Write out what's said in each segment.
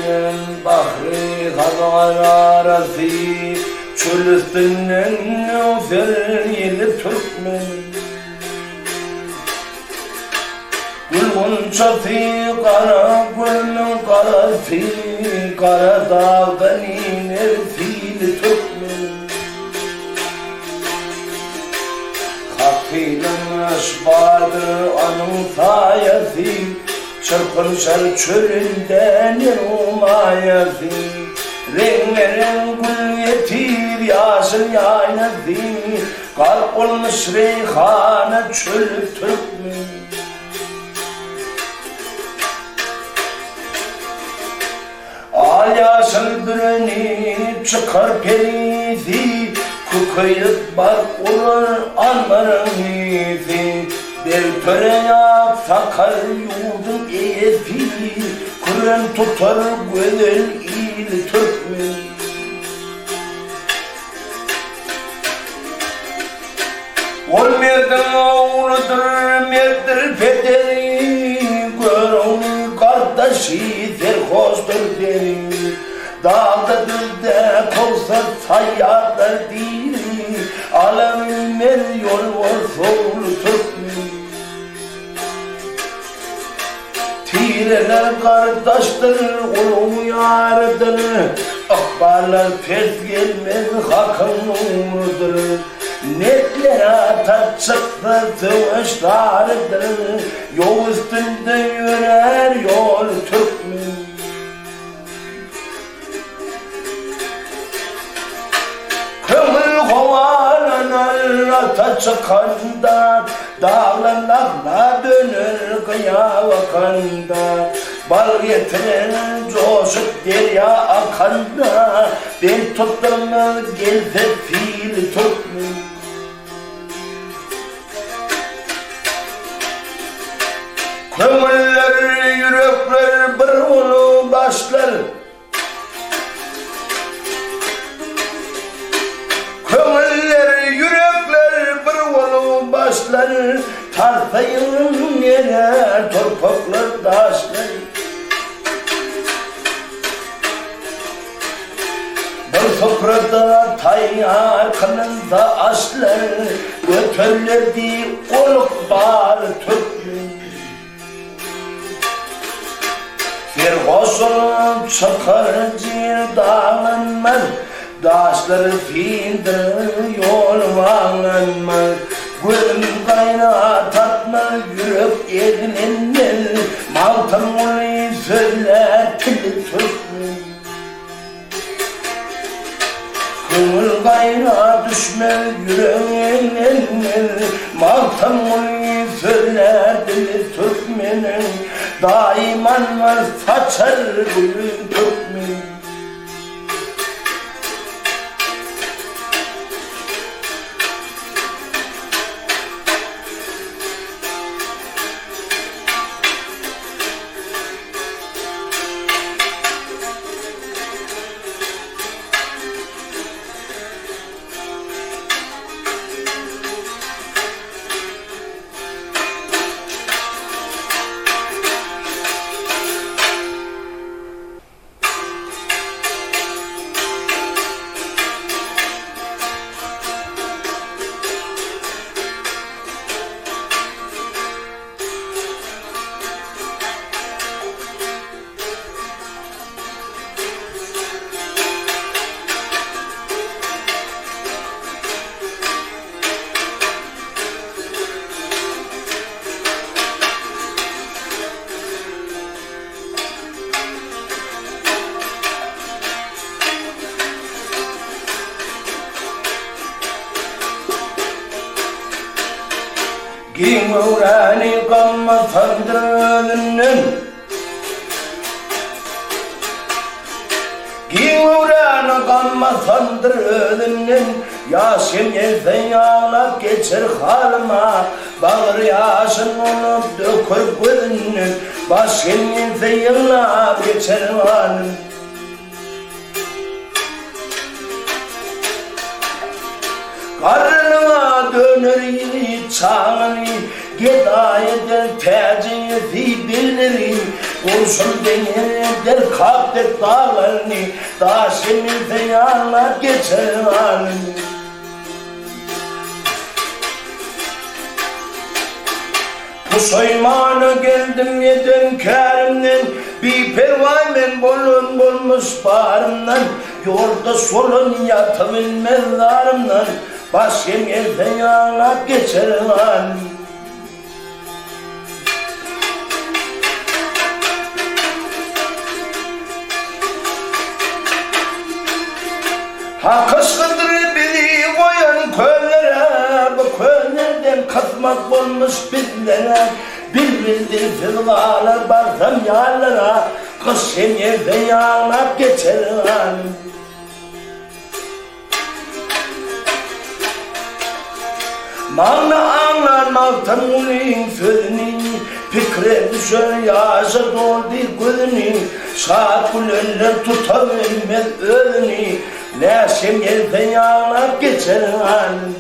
bilen Bahry Hazar arasy, Çöl üstünden öwser ýeli türkmen. Gül gunçasy gara gölüň garasy, Gara dagdan iner sili türkmen. Hakynyň bardyr onuň saýasy, Çyrpynşar çölünde neru maýasy. Reňbe-reň gül getir ýaşyl ýaýlasy, Gark bolmuş reýhana çöli türkmen. Al-ýaşyl bürenip çykar perisi, Kükeýip bark urar anbaryň ysy. Beg töre ýat sakar ýurduň eýesi, Küren tutar gözel ili türkmen. Ol merdiň ogludyr, mertdir pederi, Görogly gardaşy serhoşdyr peri. Dagda-düzde kowsa saýýarlar diri, Ala bilmez ýolbars ogly türkmen. Tireler gardaşdyr, ulug ýarydyr, Ykballar ters gelmez Hakyň nurudyr. Mertler ata çyksa söweş zarydyr, Ýow üstünde ýörär ýol türkmen. Köňül howalanar ata çykanda, Daglar nagma döner gyýa bakanda, Bal getirer joşup derýa akanda, Bel tutdurmaz gelse pil türkmen. Köňüller, ýürekler bir bolup başlar. Köňüller, ýürekler bir bolup başlar. Tarsa ýyl geler torpaklar, daşlar. Bir suprada taýýar kylynsa aşlar, Göterilerdi ol ykbal türkmen. Serhoş bolup çykar jir daglanmaz, Daşlary syndyrar ýol baglanmaz. Gözüm gaýrat atmaz, ýürek eglenmez, Magtymguly sözlär tili türkmen. Köňül gaýra düşmez, ýürek eglenmez, Magtymguly sözlär dili türkmeniň, Daýym anwar saçar güli türkmen. Giň göwräni gamma sandyr özünden. Giň göwräni gamma sandyr özünden. Ýaş hem gelse ýaglap geçer halyma. Bagyr ýaşyn bolup döker gözünden. Baş hem gelse ýyglap geçer halym. Garrylyga döner ýigit çagaly, Gedaý eder täjiňi belleri. Gurşun deňer kap dek daglaryny, Daş emilse ýanlap geçer halyny. Puşaýmana geldim eden kärimden, Biperwaý men bolan bolmuş barymdan, Ýoldaş bolan ýatabilmez zarymdan, Baş hem gelse ýanlap geçer halyny. Hak yşkydyr bizi goýan köllere, Bu köllerden kysmat bolmuş bizlere, Bilbil dilsiz galar barsam ýarlara, Gyş hem gelse ýaglap geçer hanym. Magna aňlan Magtymgulyň sözüni, Pikire düşer ýaşa doldy gözüni, Şat gülenler tutabilmez özüni, Läşem gelse ýaglap geçer hanym.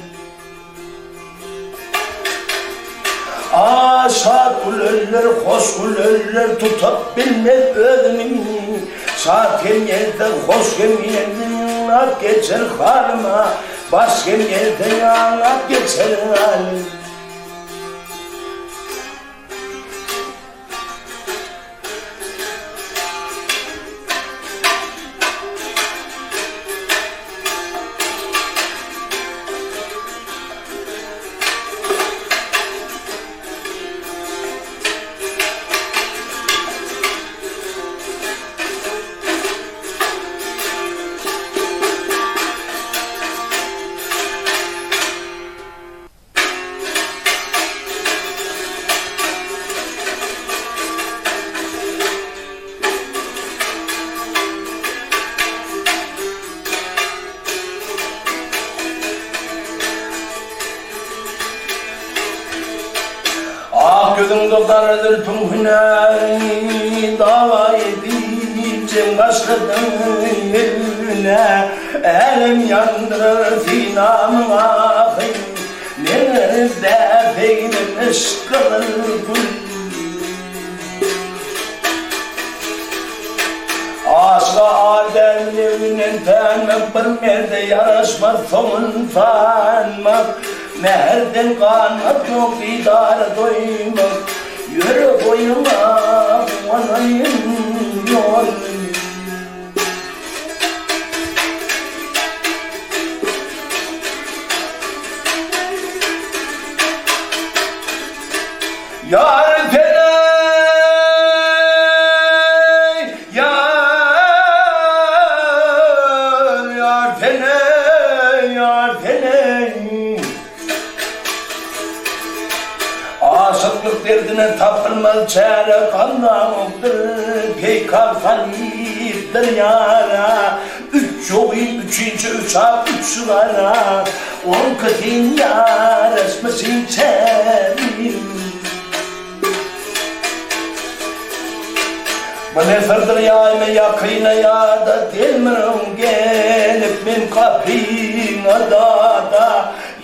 A şat gülenler, hoş gülenler Tutap bilmez özüni. Şat hem gelse, hoş hem gelse Ýygnap geçer halyma, Baş hem gelse ýanlap geçer halyma. Ak ýüzüňde gara zülpüň hünäri, Dawa edip jeň başladyň ýüzüne. Älem ýandyrar synamyň ahy, Meňzä peýlemiş gyzyl gül. Aşyga ar däl lewinden tänmek, Bir merde ýaraşmaz soňun sanmak. Mähirden ganmak ýok didara doýmak, Ýöre boýuňa guwanaýyn ýol. Ýar sen-eý, ýar, ýar sen-eý, ýar sen-eý. Aşyklyk derdine tapylmaz çäre Gandaňokdyr peýkam salypdyr ýara Üç ýogy üçünji üç ak üç gara Onki sen ýaraşmyşyň çärim. Bu ne syrdyr ýaýma ýakyna ýa-da Delmirin gelip men gapyňa dada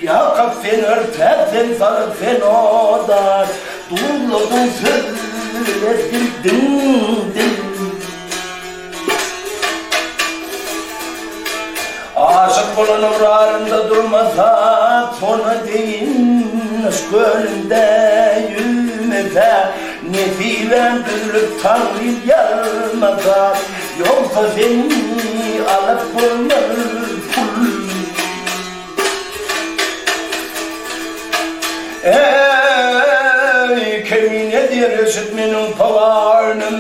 Ýakyp sen örtäp sen salyp sen oda Duzladyň sözletdirdiň dil. Aşyk bolan ygrarynda durmasa, Sona deýin yşk kölünde ýüzmese, Nesibäm düzülip Taňrym ýazmasa, Ýogsa seni alyp bolmaz pul. Eý, kemine diýer eşit meniň pyganym,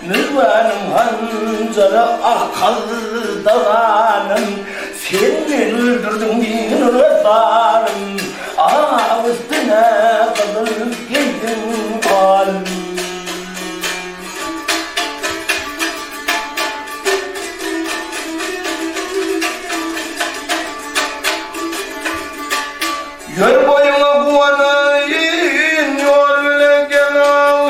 Mürwäniň hanjary akylda ganym, Sen meni öldürdiň diýgin rysgalym, Ak üstüne gyzyl geýdiň al. Ýör boýuňa guwanaýyn, ýol bilen gel-ow.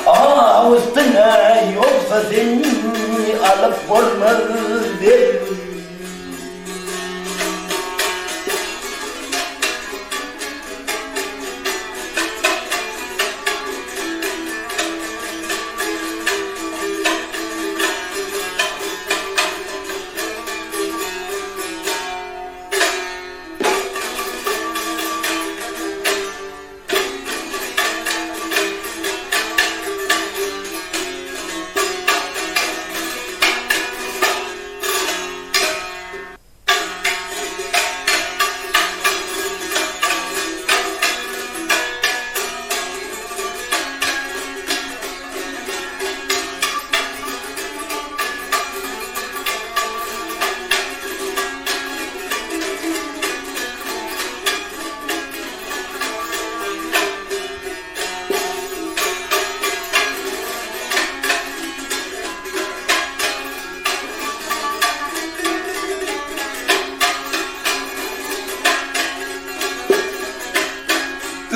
Aw üstüne ýogsa seni alyp bolmaz belli.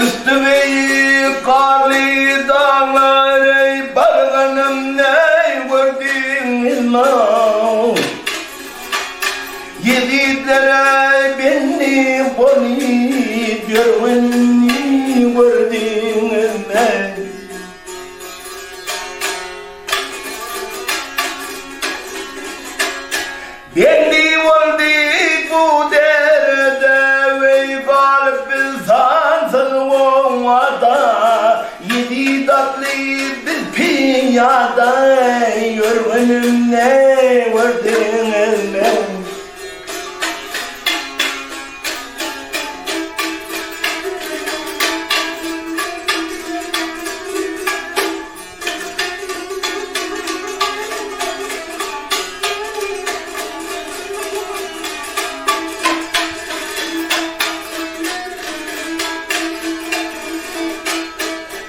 Üsti beýik garly daglar eý barganym näý gördüňiz maň. Ýezidlere bendi bolup ýörgenini gördüňiz maň. Bendi boldy bu derde weý galyp biz sansyz owada Ýezid atly biz pyýada ýörgenim ne gördüňiz men.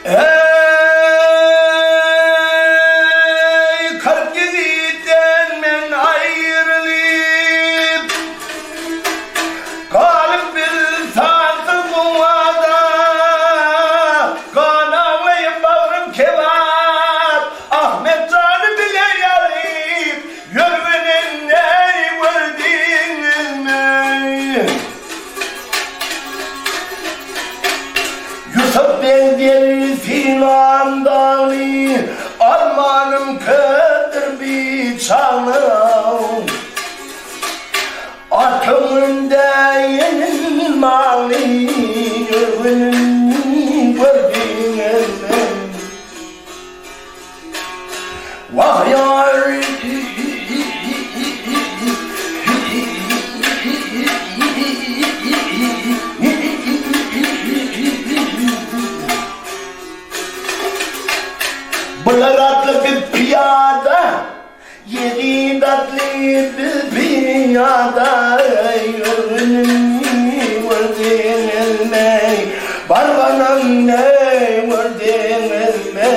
Eý, 40 ýigitden men aýrylyp, Galyp bil sansyz gowada, Gan aglaýyp bagrym kebap, Ahmet jany bile ýaryp, Ýörgenen näý gördüňizmi? Ýusup beg geldi Sinan dagyny, Armanym köpdür biçagyň. Atyň önde ýeňil maly ýörgünini gördüňizmi? Wah ýar! Bular atly biz pyýada. Ýezid atly biz pyýada ýörgünini gördüňizmi? Barganam ne gördüňizmi?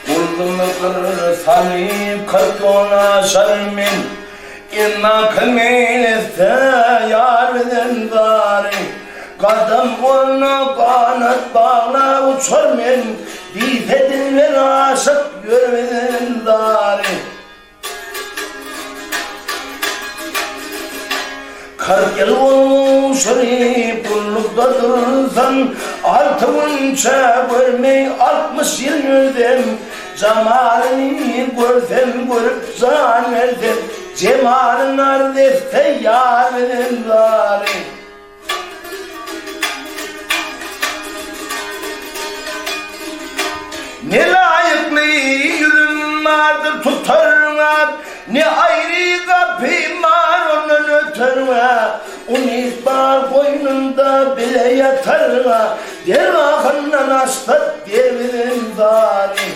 Guldumy gyr salyp 40 ýol aşar men, Emma kim eýlese ýar bilen zary, Gadam goluna ganat baglap uçar men, Diýse dilber aşyk ýör bilen zary. 40 ýyl bolmuş. duşuryp gullukda dursam, Alty günçe görmeý 60 ýyl ýürzem, Jamalyny görsem görüp jan bersem, Jemalyn arz etse ýar bilen zary. Ne laýykly ýüzüm bardyr tutarňa, Ne aýry gapym bar ondan öterňa, Umyt bar goýnunda bile ýatarňa, Dergahyndan açsa derwizem zary.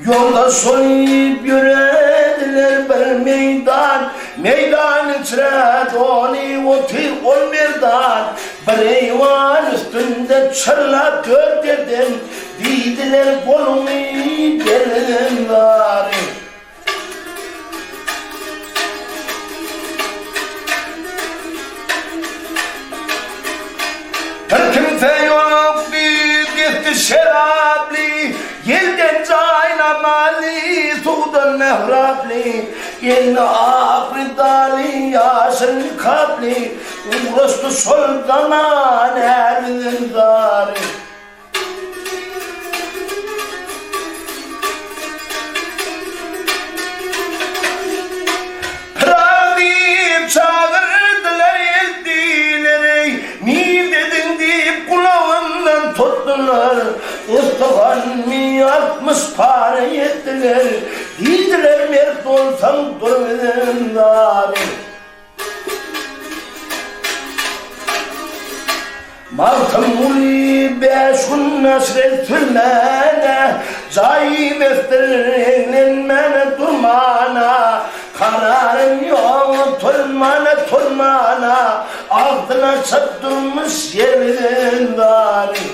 Ýolda soýup ýörediler bir meýdan, Meýdan içre doly otyr ol merdan. Bir eýwan üstünde çyrlap dört ýerden, Diýdiler goluňy bergin zary. Bir kimse ýok diýip gitdi şeraply, Ýelden jaýnamaly, suwdan mähraply, Egni ak rydaly, ýaşyl nikaply, Ugraşdy şol zaman ärbiziň zary. Pyragy diýip çagyrdylar eltileri, Nirdediň diýip gulagyndan tutdular, Ustuhanyny 60 para etdiler, Diýdiler mert bolsaň dur biziň zary. Magtymguly bäş gün hasret sürmäne, Jaýym esdir eglenmäne durmana, Kararym ýok oturmana turmana, Agzyn açyp durmuş ýer bilen zary.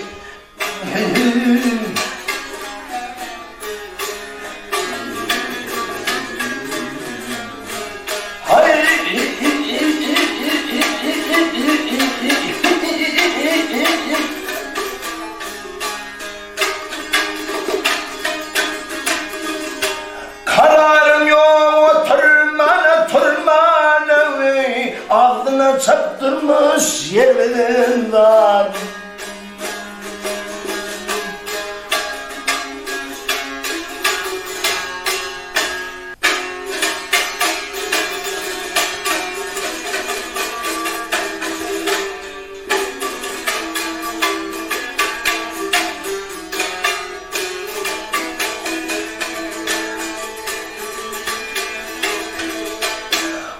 Kararym ýok oturmana turmana Agzyna çapdyrmyş ýer bilen zat.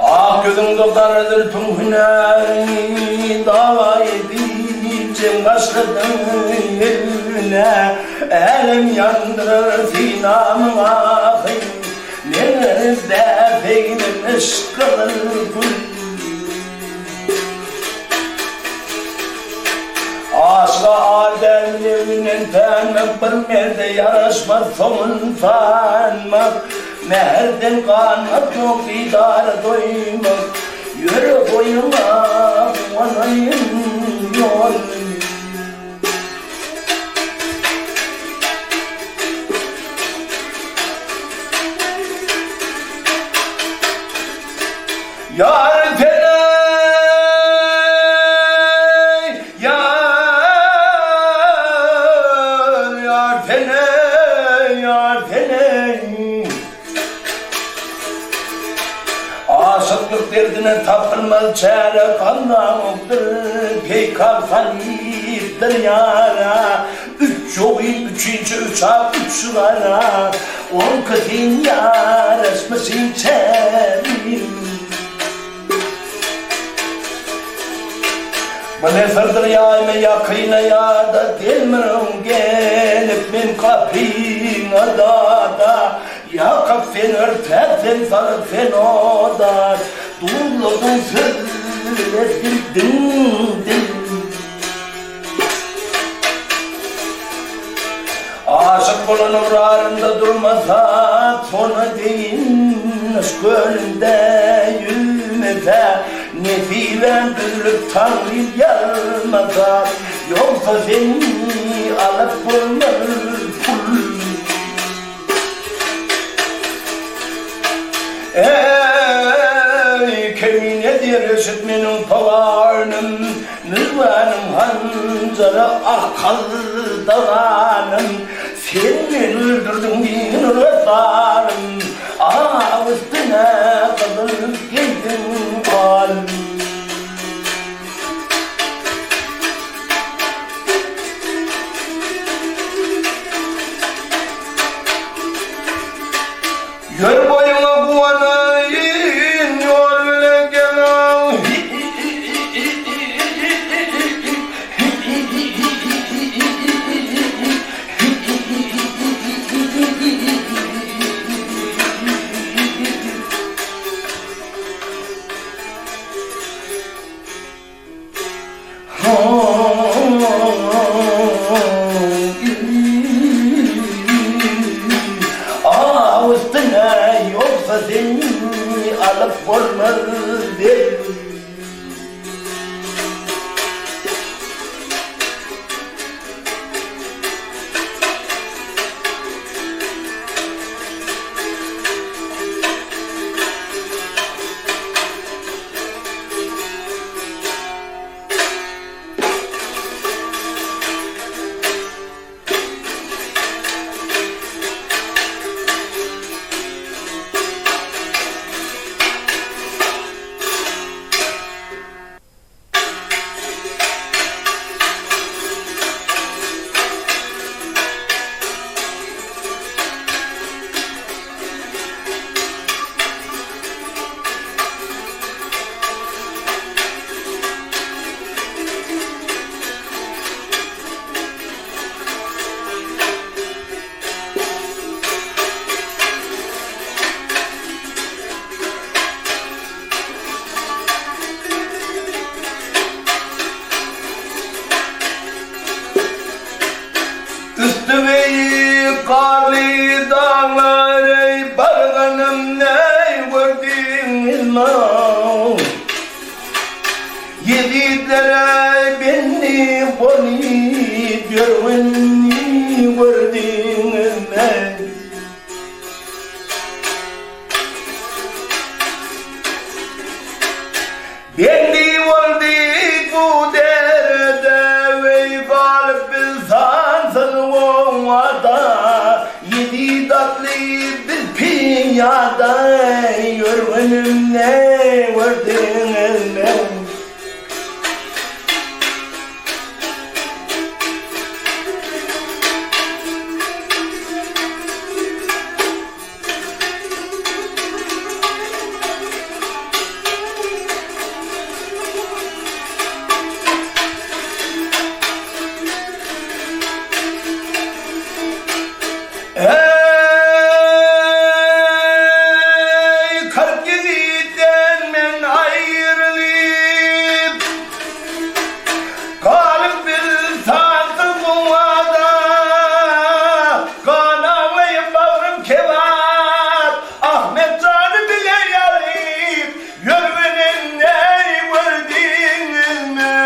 Ak ýüzüňde gara zülpüň hünäri, Dawa edip jeň başladyň ýüzüne. Älem ýandyrar synamyň ahy, Meger bäbeglemiş gyzyl gül. Aşyga ar dälmi lewinden tänmek, Bir merde ýaraşmaz soňun sanmak. Mähirden ganmak ýok didara doýmak, Ýöre boýuňa guwanaýyn ýol. Ýar sen-eý, ýar, ýar sen-eý, ýar sen-eý. Aşyklyk derdine tapylmaz çäre, Gandawukdyr, peýkam salypdyr ýara. Üç ýogy, üçünji üç ak, üç gara, Oňkysyn ýaraşmyşyn çäri. Bu ne syrdyr ýaýma ýakyna ýa-da Delmirin gelip men gapyňa dada, Ýakyp sen örtäp sen salyp sen oda, Duzladyň sözletdirdiň dil. Aşyk bolan ygrarynda durmasa, Sona deýin yşk kölünde ýüzmese, Nesibäm düzülip Taňrym ýazmasa, Ýogsa seni alyp bolmaz pul. Eý, kemine diýer eşit meniň pyganym, Mürwäniň hanjary arkalda ganym, Sen meni öldürdiň diýgin rysgalym, Ak üstüne gyzyl geýdiň alym. Ýör boýuňa guwanaýyn, ýol bilen gel-ow. Aw üstüne ýogsa seni alyp bolmaz belli. Üsti beýik garly daglar eý barganym näý gördüňiz maň. Ýezidlere bendi bolup ýörgenini gördüňiz maň. Bendi boldy bu derde weý galyp biz sansyz owada Ýezid atly biz pyýada ýörgenim ne gördüňiz men. Eý, 40 ýigitden men aýrylyp, Galyp bil sansyz gowada, Gan aglaýyp bagrym kebap, Ahmet jany bile ýaryp, Ýörgenen näý gördüňizmi?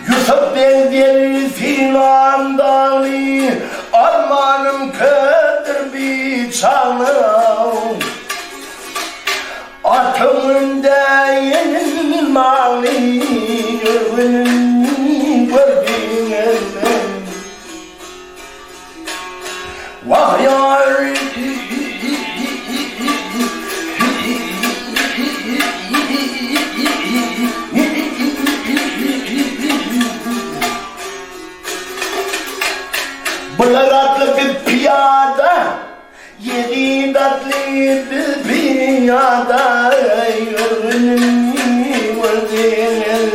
Ýusup beg geldi Sinan dagly, Armanym köpdür biçagyň. Atyň önde ýeňil maly ýörgünini gördüňizmi? Wah ýar! Bular atly biz pyýada. Ýezid atly biz pyýada ýörgünini gördüňizmi?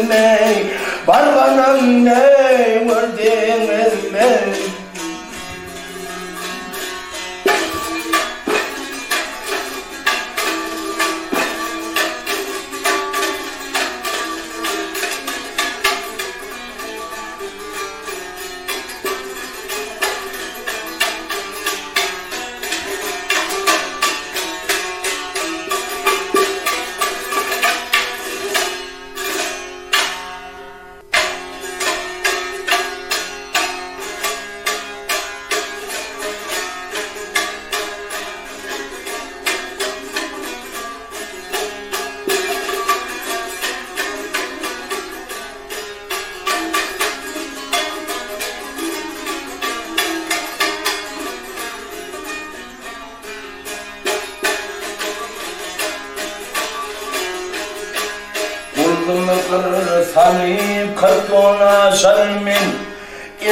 Ýurdumy gyr salyp 40 ýol aşar men.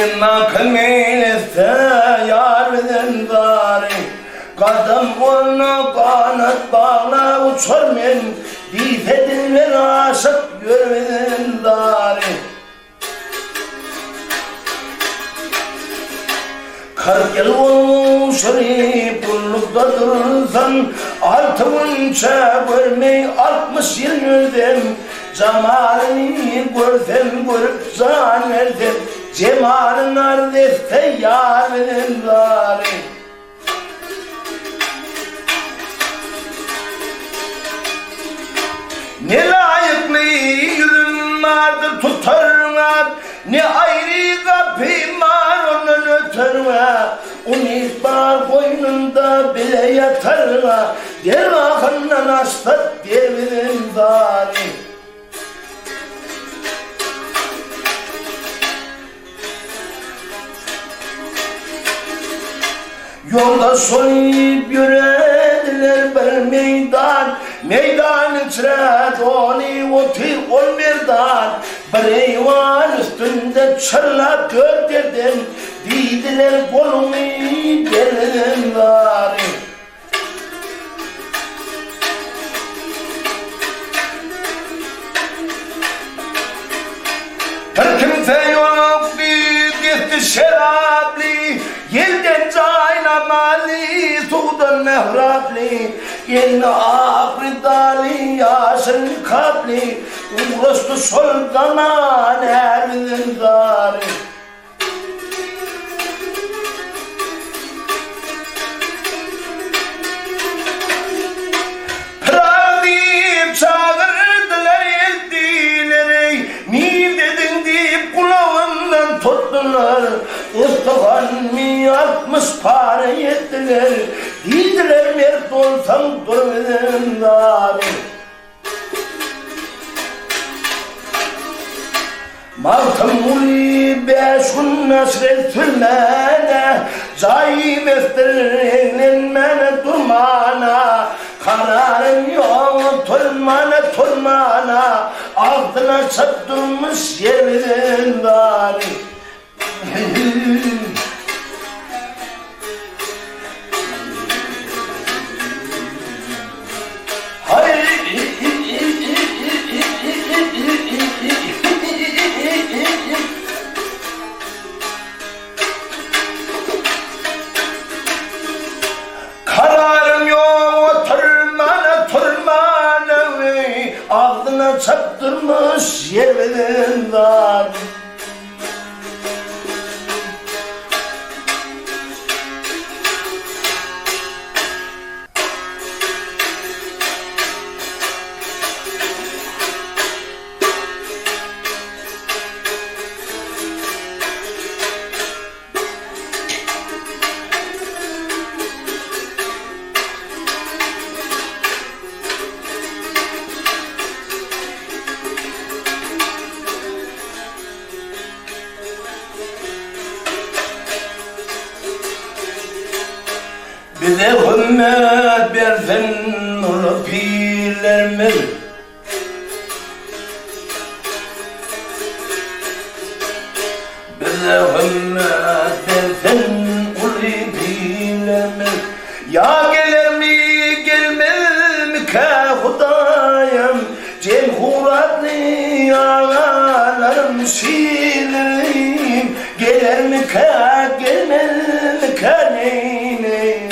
Emma kim eýlese ýar bilen zary, Gadam goluna ganat baglap uçar men, Diýse dilber aşyk ýör bilen zary. 40 ýyl bolmuşy gullukda dursam, Alty günçe görmeý 60 ýyl ýürzem, Jamalyny görsem görüp jan bersem, Jemalyn arz etse ýar bilen zary. Ne laýykly ýüzüm bardyr tutarňa, Ne aýry gapym bar ondan öterňe, Umyt bar goýnunda bile ýatarňa, Dergahyndan açsa derwizem zary. Ýolda soýup ýörediler bir meýdan, Meýdan içre doly otyr ol merdan. Bir eýwan üstünde çyrlap dört ýerden, Diýdiler goluňy bergin zary. Bir kimse ýokdy, gitdi şeraply, Ýelden jaýnamaly, suwdan mähraply, Egni ak rydaly, ýaşyl nikaply, Ugraşdy şol zaman är bilen zary. Pyragy diýip çagyrdylar eltileri, Nirdediň diýip gulagyndan tutdular. Ustuhanyny 60 para etdiler, Diýdiler mert bolsaň dur biziň zary. Magtymguly bäş gün hasret sürmäne, Jaýy mesdir eglenmäne durmana, Kararym ýok turmana turmana, Agzyn açyp durmuş ýerden zary. Kararym ýok oturmana turmana Agzyna çapdyrmyş ýer bilen zat. Bize hümmet bersin uly pirlerimiz. Bize hümmet bersin uly pirlerimiz. Ýa gelermi, gelmezmikä Hudaýym, Jemhuratly agalarym, şirlerim, Gelermikä, gelmezmikä neýleýin.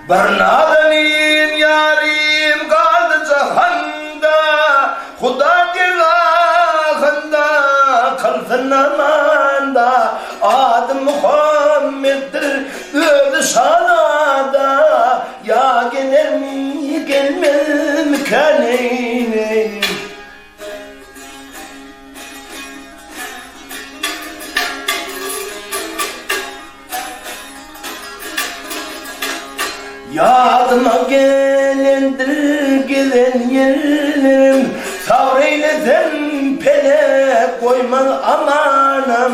Bir nazanin ýarym galdy jahanda, Huda dergahynda kylsyn amanda, Ady Muhammetdir, özi şazada, Ýa gelermi, gelmezmikä neýleýin. Ýadyma gelendir gezen ýerlerim, Sabr eýlesem pelek goýmaz amanam.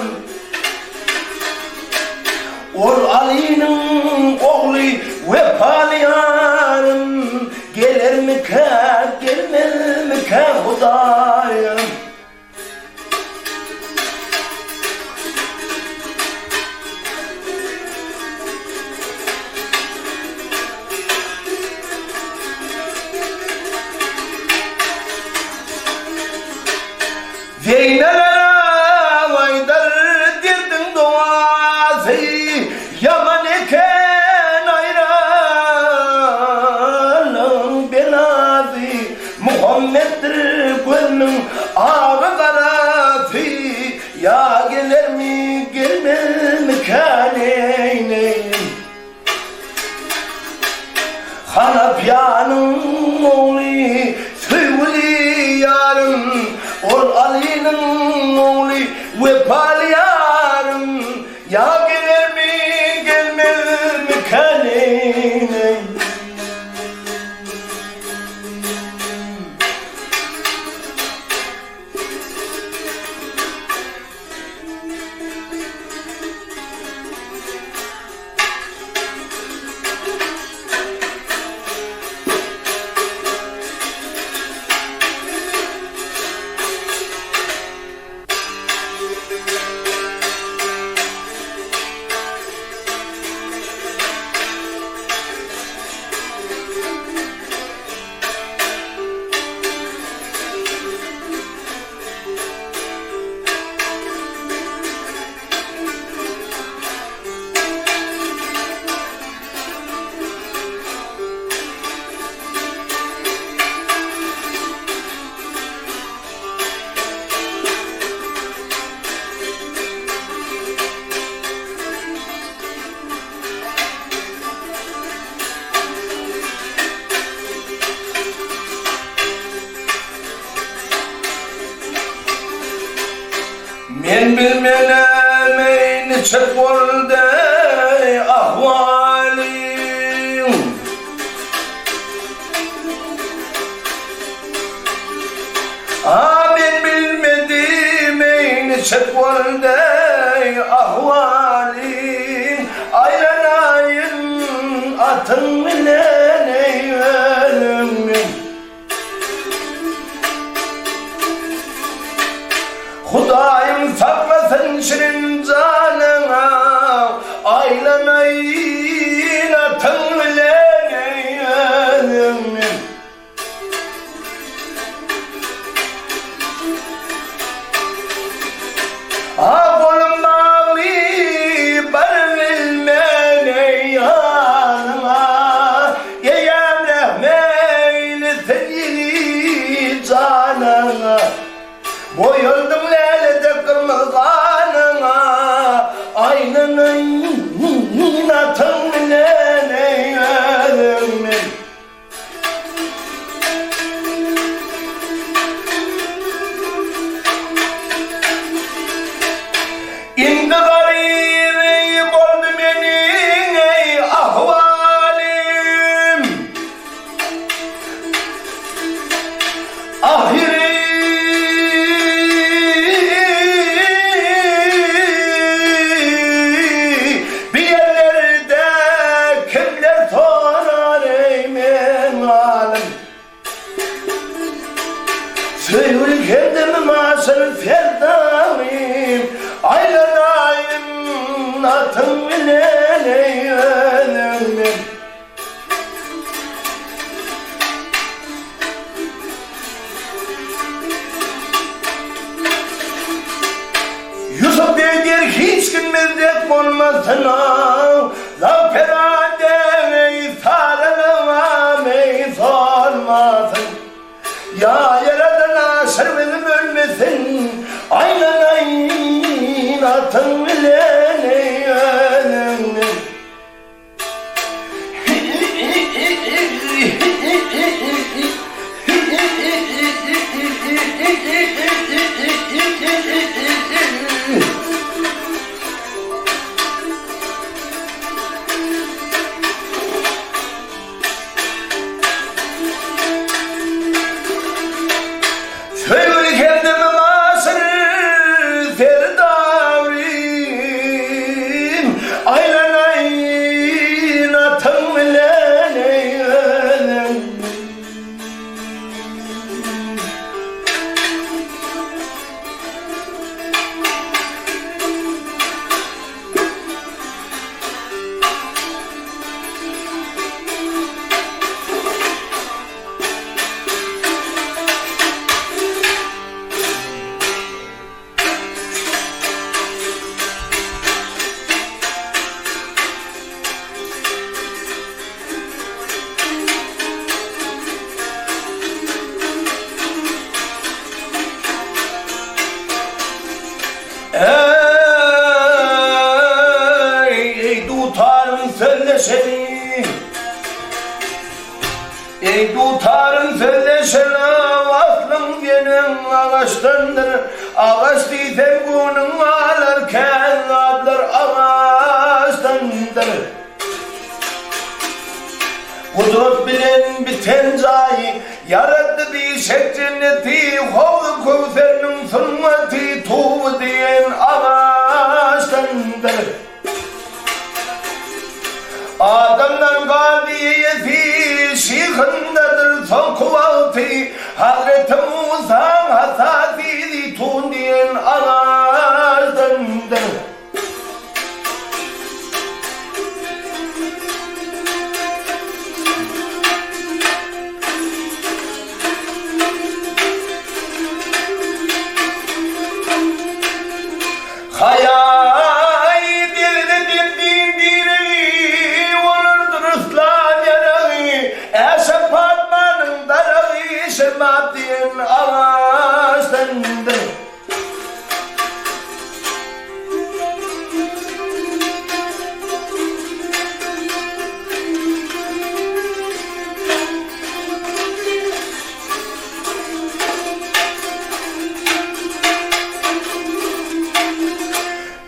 gelermi gelmezmikä neýleýin. Hanapyanyň ogly söýgüli ýarym, Ol Alynyň ogly wepaly ýarym, Ýa gelermi gelmezmikä neýleýin. Men bilmenem eý niçik boldy ahwalyň. A men bilmedim eý niçik boldy ahwalyň. Aýlanaýyn atyň bilen eý ölümiň. Hudaýym saklasyn şirin janyňa, Aýlanaýyn atyň bilen özüňden. A golum bagly barbilmen eý ýanyňa, Eýäm rehmeýlesin ýigit janyňa, Boýaldyň lälede gyrmyzy ganyňa, Aýlanaýyn atyň bilen eý özüňden. Indi garyp eý boldy meniň eý ahwalym. Ahyry bir ýerlerde kimler sorar eý meň halym. Söýgüli hemdemim aşyr serdarym, Aýlanaýyn atyň bilen eý özüňden. Ýusup beýdýär hiç kim mezzet bolmasyn-a, Zagpyran deý saralygam eý solmasyn. Ýa ýaradan aşyr bizim ölmesin, Aýlanaýyn atyň bilen eý özüňden. Söýgüli hemdemim Aşyr Serdarym. sözleşeli. Eý dutarym sözleşeli, aslyň seniň agaçdandyr, Agaç diýseň göwnüň galar, kän zatlar agaçdandyr. Gudrat bilen biten jaýy, Ýaratdy bişek jenneti, Howzy Köwseriniň sungaty, Tuby diýen agaçdandyr. Adamdan galdy eýesi, Şyhyndadyr soňky wagty, Hazreti Musaň hasasy, Zitun diýen agaçdandyr. Haýaý degdi depdiň diregi, Olardyr yslam ýaragy, Äşe Patmanyň daragy, Şirmap diýen agaçdandyr.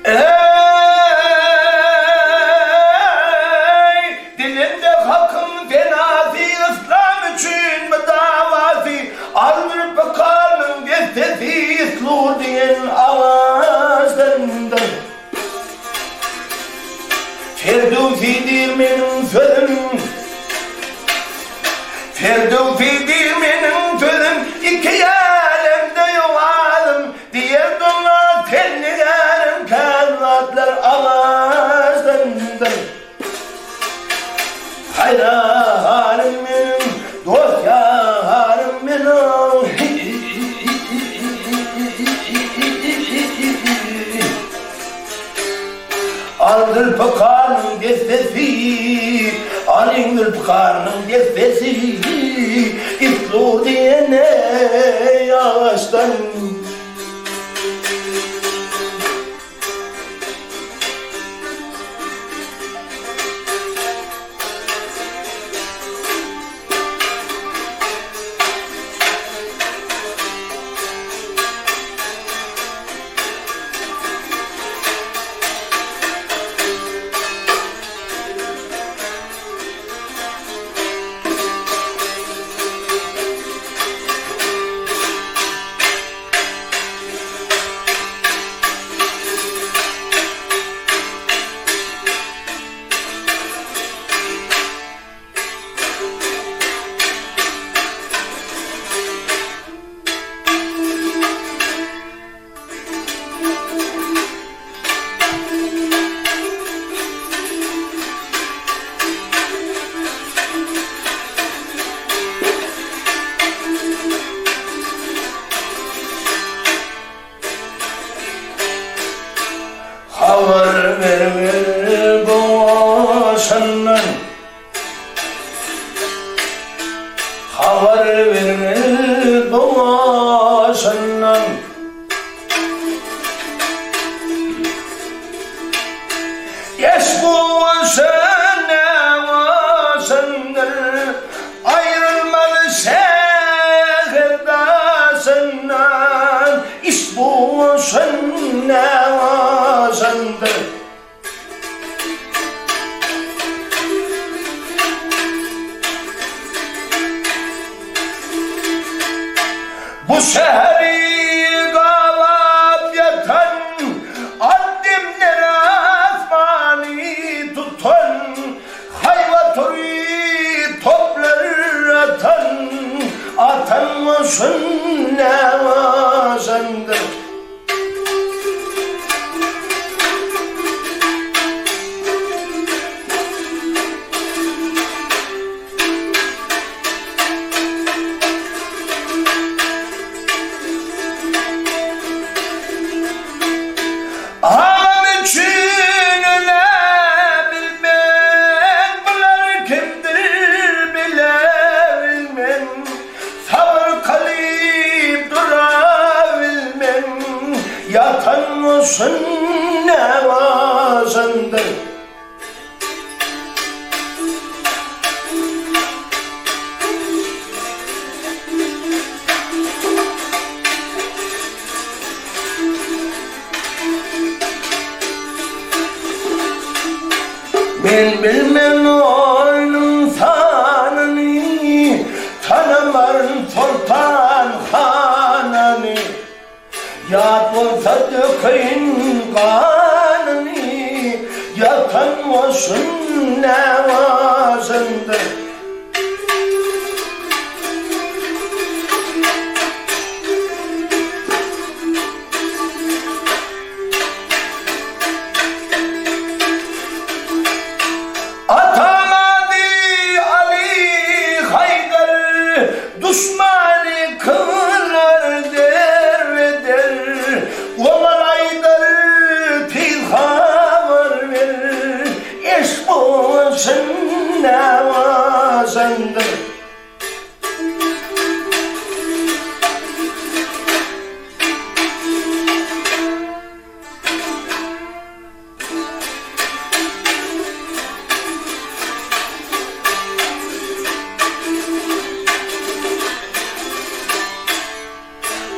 Eý, dilinde Hakyň senasy, Yslam üçin bu dawasy, Aldyr pykanyň dessesi, Islur diýen agaçdandyr. Ferdöwsi diýr meniň sözüm, Ferdöwsi diýr meniň sözüm, Iki älemde ýok alym, Diýer doňa ten nigärim, Kän zatlar agaçdandyr. Haýranym meniň, dost ýarym meniň. Al Zülpükaryň dessesi, Alyň Zülpükarynyň dessesi, Islu diýene ýaşdan. Habar bergil goşundan. Habar bergil goşundan. Eş goşun ne goşundyr, Aýrylmaz şäher daşyndan. Iş goşun ne goşundyr. Bu şäheri gabap ýatan, Al demler asmany tutan, Haýbat-ury toplar atan, Atan goşun näwaşandyr. Agam üçin öle bilmen, Bular kimdir bile bilmen. Sabyr kylyp durabilmen, Ýatan goşun näwaşandyr. Men bilmen oýnuň sanyny, Tanamaryn soltan hanany. Ýat bolsa dökeýin ganyny, Ýatan goşun näwajyndyr. Atam ady Aly Haýdar, Duşmany kylar derbe-der. Omar aýdar, Tiz habar ber, Eş bolsun näwazandyr.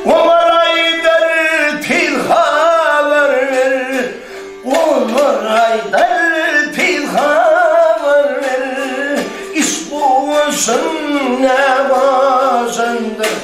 Omar aýdar, tiz habar ber, Omar aýdar, tiz habar ber, Iş goşun näbaşyndyr.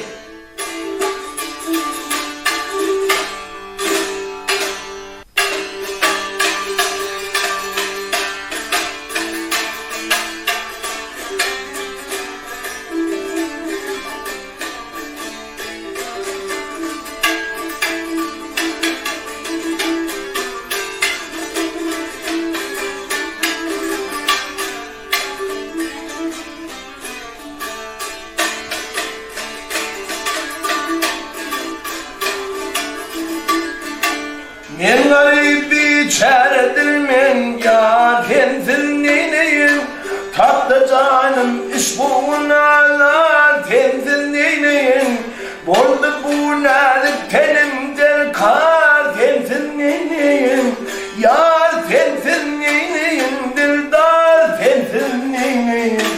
Men garyp biçäredir men ýar sensiz neýleýin Tapdy janym işbu günäler sensiz neýleýin Boldy bu näzik tenim derkar sensiz neýleýin Ýar sensiz neýleýin dildar sensiz neýleýin.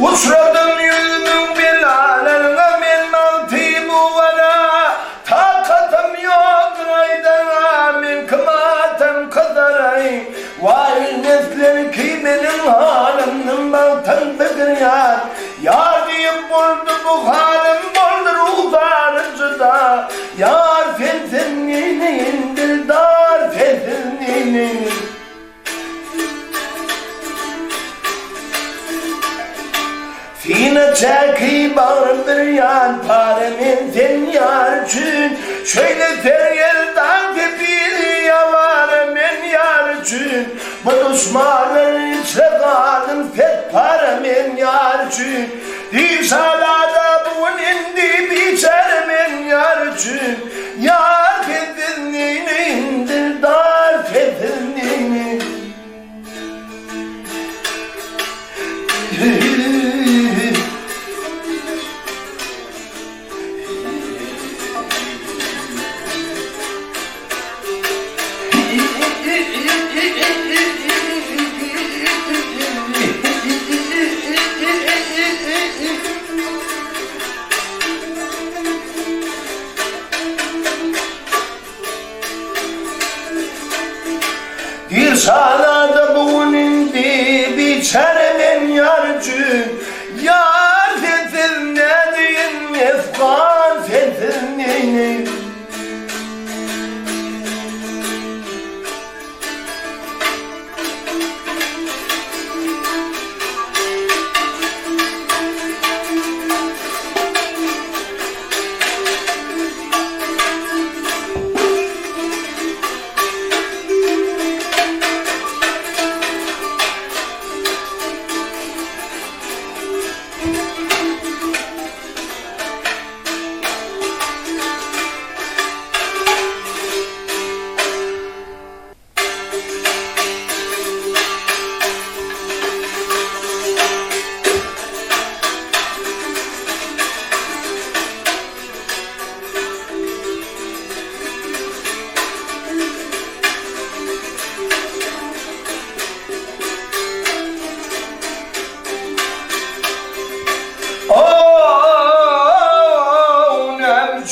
Uçradym ýüzümiň belalarňa men Magtymguwara Takatym ýokdur aýdara men kim atam kyzaraý Waý nesler ki meniň halymdan bagtym bigirýar Ýar diýip boldy bu halym boldy ruhdarym jyda Ýar sensiz neýleýin dildar sensiz neýleýin. Syna çäki bagrym bir ýan pare men sen ýar üçin Şeýle sergezdan kepili ýawara men ýar üçin Bu duşmanlar içre galdym pet para men ýar üçin Diýip şazada bu gün indi biçäre men ýar üçin Ýar sensiz neýleýin dildar sensiz neýleýin. Bir şazada bu gün indi biçäre men ýar üçin Ýar sensiz nädeýin efgan sensiz neýleýin.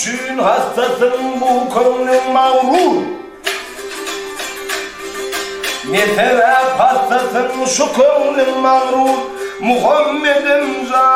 üçin hassasyn bu köňlüň magrur? Ne sebäp hassasyn şu köňlüň magrur? Muhammedim jan!